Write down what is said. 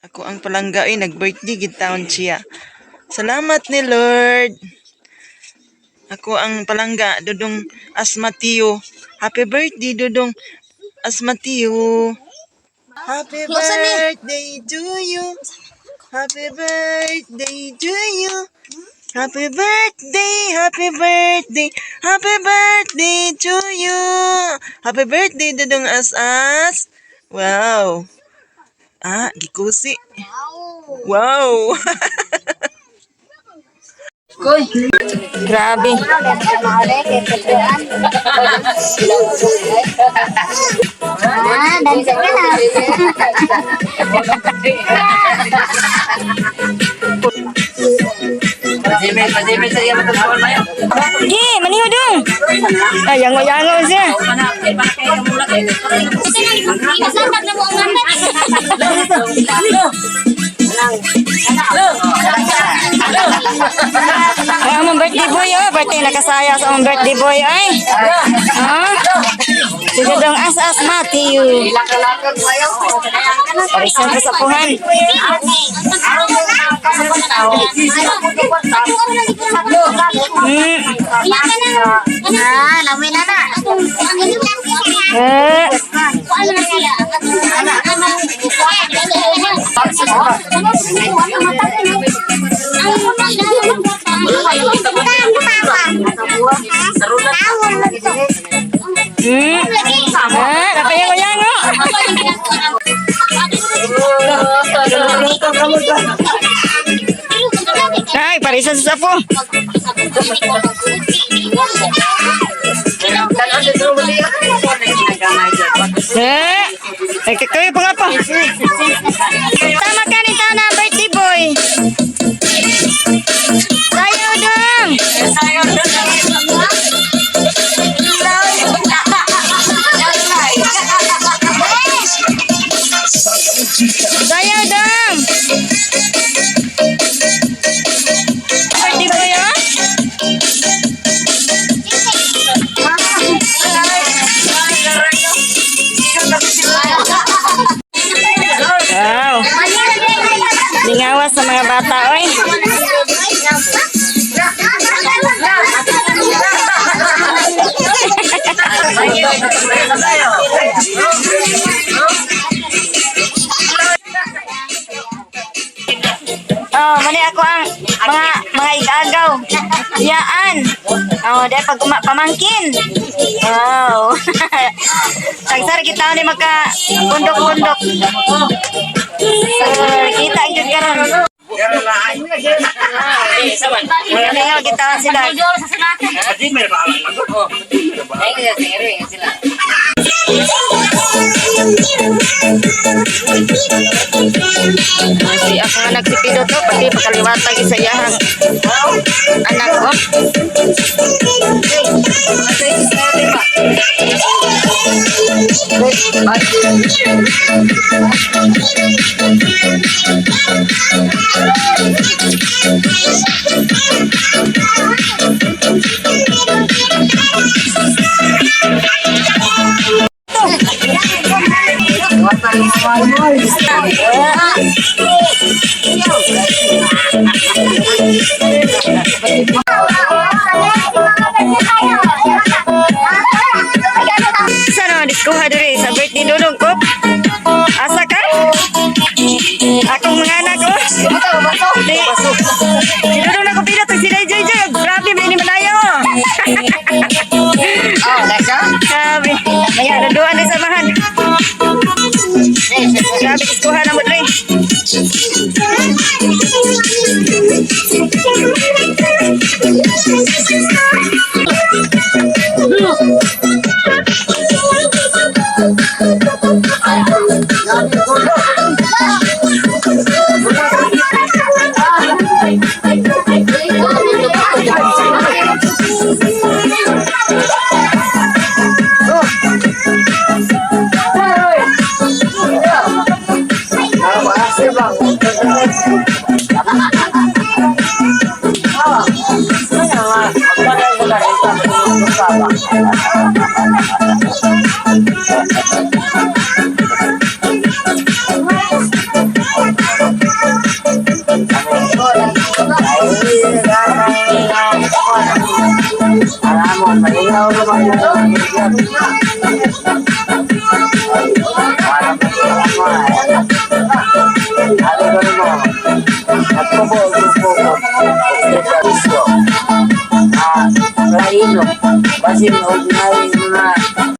Ako ang palangga ay nag-birthday gid taon siya. Salamat ni Lord. Ako ang palangga, Dudong Asmatio. Happy birthday, Dudong Asmatio. Happy birthday to you. Happy birthday to you. Happy birthday, happy birthday, happy birthday to you. Happy birthday, Dudong As-As. Wow. Ah, gikusi. Wow. Grabe. Ah, dansa ka na. Gi, maniho dong. Ay, yango-yango siya. Nasantag na mo ang anak. Ay, among birthday boy, oh. Birthday, nakasaya sa among birthday boy, ay. Ha? Sige dong, as-as, Matthew. Parisan ko sa puhan. Ah, namin na na. Eh, Ah, napayango-yango. Ay, parisan sa po. Eh, ay, kakayo pa nga pa. Tama ka ni Tana, birthday boy. Sayaw dong. Sayaw dong. Birthday boy, oh. Wow. Lingawas sa mga bata, oy. Oh, mani ako ang mga igagaw. Yaan. Oh, dahil pag pamangkin. Wow. Tagsar kita ni maka pundok-pundok. So, kita gyud karon. Ano kita sila. Si ako nga nagsipido to, pati pakaliwatag isa iyahang anak ko. Sa no, diskuha diri sa birthday dulong ko. Asa ka? Akong mga anak ko. Di. Si Dudong na ko pila to si Day Joy Joy. Grabe may ni Malaya oh. Grabe. Maya naduan ni samahan. Grabe diskuha na mo diri. Alam mo, malingaw naman yung Basin ordinary.